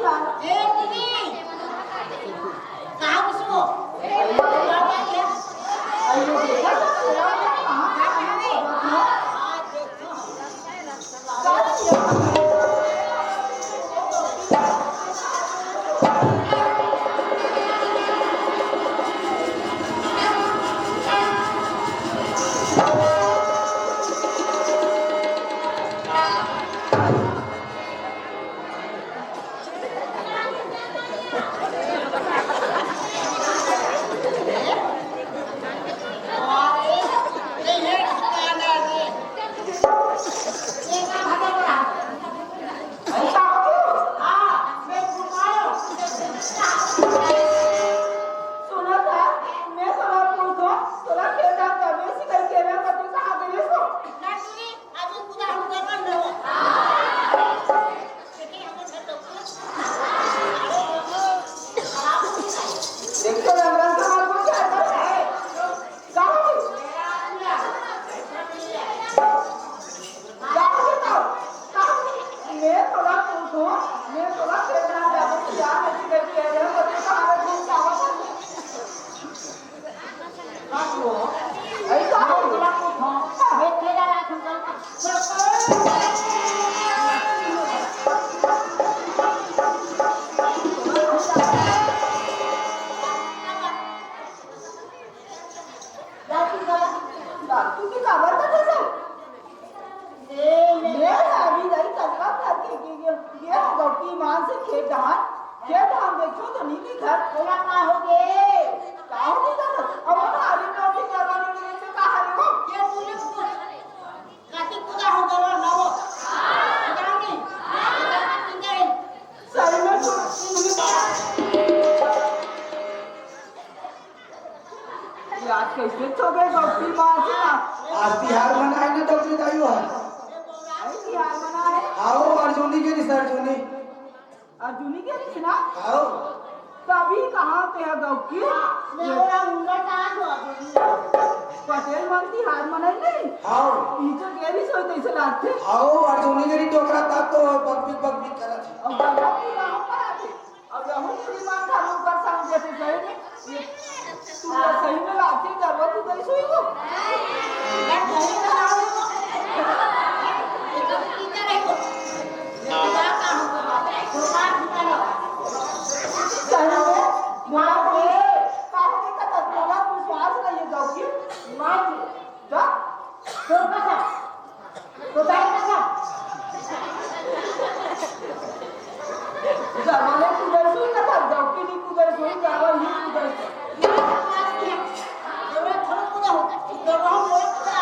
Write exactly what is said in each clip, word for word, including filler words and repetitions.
ए दीदी, कहाँ घुसबो? ए, मैं अभी दाई कतका फरके के गे, गे हो गौकी मान से खेत धान, खेत धान देखो तो नहीं दिखत। ओला का हो गे? का हो दिखत? अब वो हारी में अभी करवा नहीं गिरे तो का हरे हो? ये तूने पूछ। काती पूजा हो गवा ना हो। जाओ नहीं। सही में तू आज कइसे छो गे गौतमी माँ से ना? आज तिहार मनाए ना डॉक्टर दाई हो। अरे तिहार मनाए? आओ अर्जुनी के रिस अर्जुनी। अर्जुनी के रिस ना? आओ। तभी कहाँ ते है गौकी? मैं बोला उंगल कहाँ दो अर्जुनी? पटेल मन तिहार मनाए नहीं? आओ। ई जो के रिस होई तैसे लागते? आओ अर्जुनी के रिस डोकरा ता तो बकबिक बकबिक करत है। अब गौकी कहाँ पर आते? अब यहू श्रीमान घलो ऊपर समझे थे सही में। ये तू तो सही में लाठी जरूरत ही नहीं सुई को। सही में, माँ के, काहे के तक बोला, विश्वास नहीं है, गौकी। माँ जी, जा। तो कसा? तो जाए कसा? जवाने कुदर सुई ना था, जबकि नहीं कुदर सुई, जवान ही कुदर सुई। जवान थोड़ा कुदा हो, जवान मोर कुदा।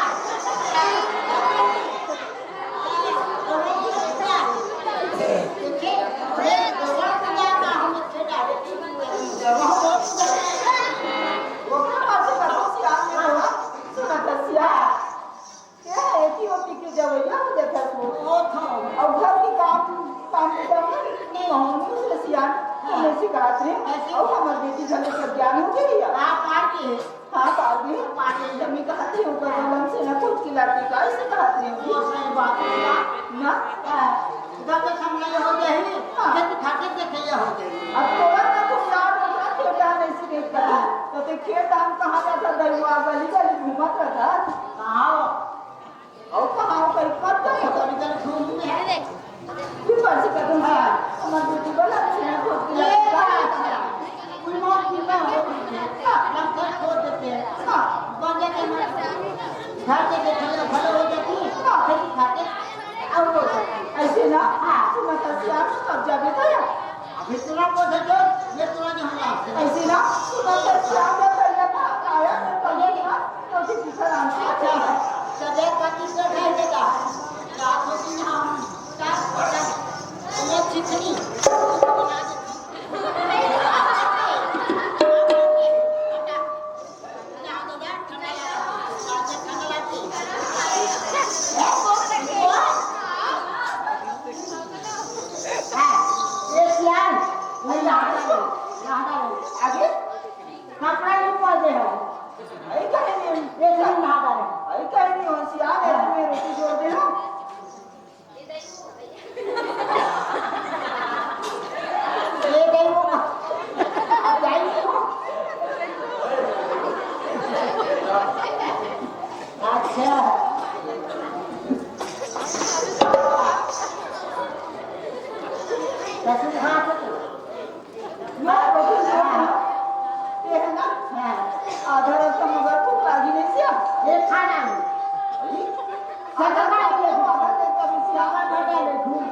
जवान मोर कुदा। ओकरा पाछे कथो सियान में बोला, सुना था सियान। ए, एती ओती के जवइया हो देथस वो। ओ, थो। अउ घर के काम, काम के जब नहीं हो, मुझे सियान, हाँ। मैं सिखात रही हूँ। ऐसे? अउ हमर बेटी घर में सब ज्ञान हो गई है। हाँ, पार के है। हाँ, पार के है। पार के है। जब मैं कहती हूँ, कर बलम से ना कुछ की लड़की का, ऐसे कहत रही हूँ। वो सही बात है ना। ना? हाँ। जब तक हम नहीं हो जाए, हाँ। जब खाते देखे ये हो जाए। अब तोरा ना कुछ याद होता, खेत धान ऐसे नहीं करता। हाँ। तो ते खेत धान कहाँ जाता, दरुआ गली गली घूमत रहता। हाँ। अउ कहाँ हो कहीं पर तो है। कभी कभी घूम में है। फिर बस कदम से हमर बेटी बोला, "अच्छी ना खोज के ये लड़की का।" बात है। कोई मौत की ना हो, लंका खोद देते हैं। हाँ। बन जाते हैं। घर के देखे, भले हो जाती है। हाँ। फिर खाते, और हो जाती है। ऐसे ना? हाँ। तू मतलब सियार से कब जाबे तो या? अभी तोला को धर दो, ये तोला जो हम आपसे। ऐसे ना, सुनो तो श्याम ने पहले कहा, आया तो पहले ना, तो उसे पीछे लाना। अच्छा, तो देख का किसने ढाई देता? रात होती ना, हम, रात होता। वो चिकनी। लहसुन खा के तो। मैं बोलूं ना, ये है ना, हाँ। आधा रास्ता मगर भूख लागी नहीं सिया। ये खाना नहीं। सदा का ये बाबा ने कभी सिया का बेटा ले घूम।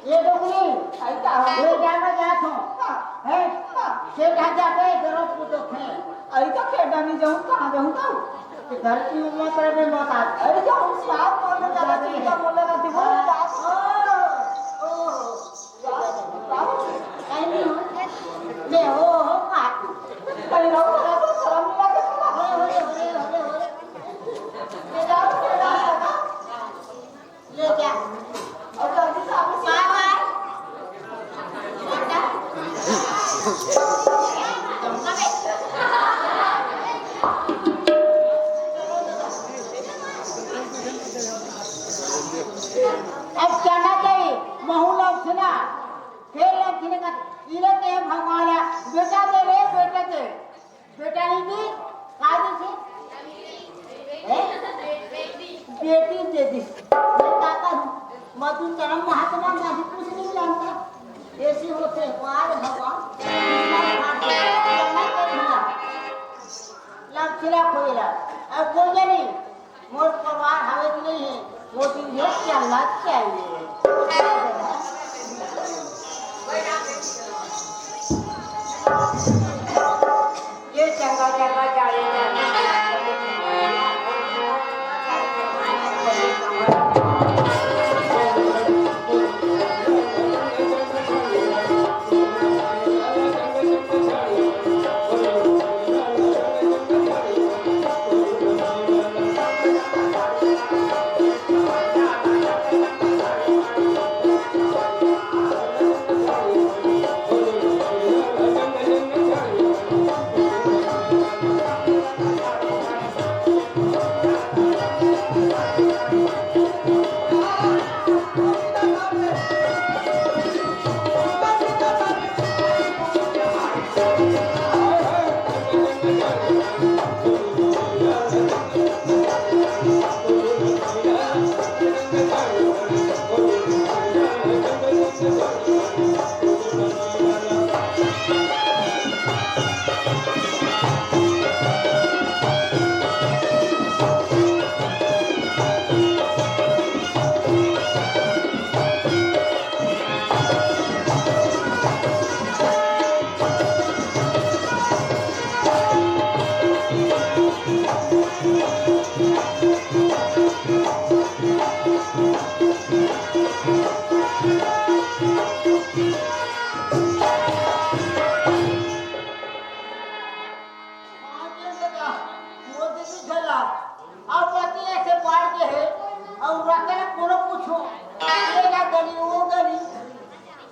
ये डोकरी, आई का? ये जाना जात हो। हाँ। हैं? हाँ। के घर जाके गरब को तो थे। आई का खेड़ा नहीं जाऊं, कहाँ जाऊं तो? कि घर की उम्र पर भी मत आ। अरे, जो हम साथ बोलने जाते थे, क्या बोले रहते, वो बात। ओ, ओ, ओ। कहीं नहीं हो। ले, हो, हो, काट। कहीं रहो, रहो, शर्म नहीं लगे तुम्हें? हो, हो, हो, हो, हो। ले जाओ, ले जाओ, ले जाओ। ले जा। और जल्दी से आप बाय बाय। अब जाना चाहिए, महू लोग सुना, खेल लोग सुनेगा, इले ते भगवान बेटा दे रे, बेटा दे। बेटा नहीं दी, का दी थी? हैं? बेटी दे दी। मैं कहता हूँ, मधु चरम महात्मा गांधी कुछ नहीं जानता। ऐसे होते हैं, वाह रे भगवान, इतना भाग करना तो भला। लक्षला खोएला। अब कोई नहीं, मोर परिवार हवे कि नहीं है, वो दिन ये चलना चाहिए। ये चंगा चंगा जाए जाए।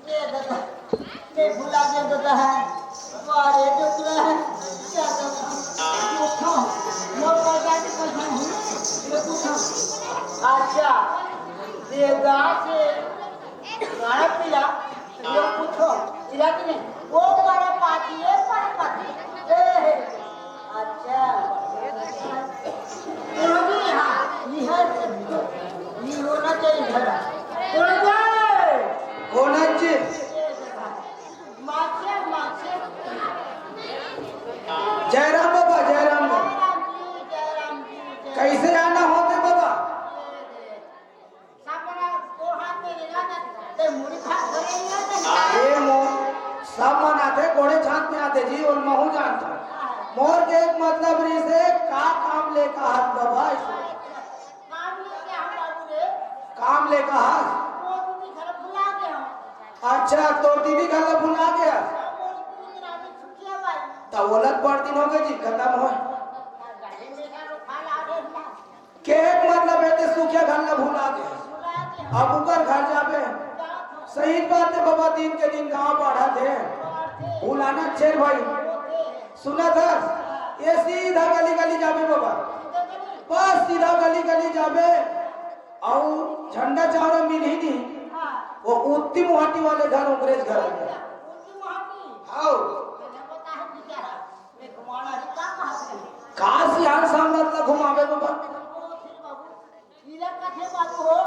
ए दादा, मैं भुला गया दादा है। अरे डोकरा है, क्या दादा? पूछो, मोर पैसा के पैसा नहीं, ये पूछो। अच्छा, देवदास से गाना पीला, ये पूछो, पीला कि नहीं? वो पर पाती, ये पर पाती। ए, अच्छा। ये होगी यहाँ, ये है, ये होना चाहिए घर। होना चाहिए। होना चाहिए। माछे, माछे। जय राम बाबा, जय राम बाबा। जय राम जी, जय राम जी, जय राम। कैसे आना होते बाबा? सब बड़ा तोर हाथ में लेगा ना, ते मुड़ी फाड़ धरे ही ना ते। ए मो, सब मन आथे, गोड़े छांद में आथे जी, और महू जानता। मोर के एक मतलब रहिसे, का काम लेके हाथ बाबा? काम लेके हाथ बाबू रे। काम लेके हाथ? मोर दीदी घर भुला गया। अच्छा, तोर दीदी घर भुला गया? मोर दीदी रानी छुट्टियां भाई। त ओला बड़ दिन हो गए जी, खत्म हो। गाड़ी में का रोका ला दे ना। के एक मतलब है ते सुखिया घर ला भुला के, अब उकर घर जाबे। सही बात है बाबा, दिन के दिन गांव बढ़त है, भुलाना छेर भाई। सुना था, ये सीधा गली गली जाबे बाबा, बस सीधा गली गली जाबे, और झंडा चावड़ा मिलही नहीं, वो उत्ती मुहाटी वाले घर, अंग्रेज घर।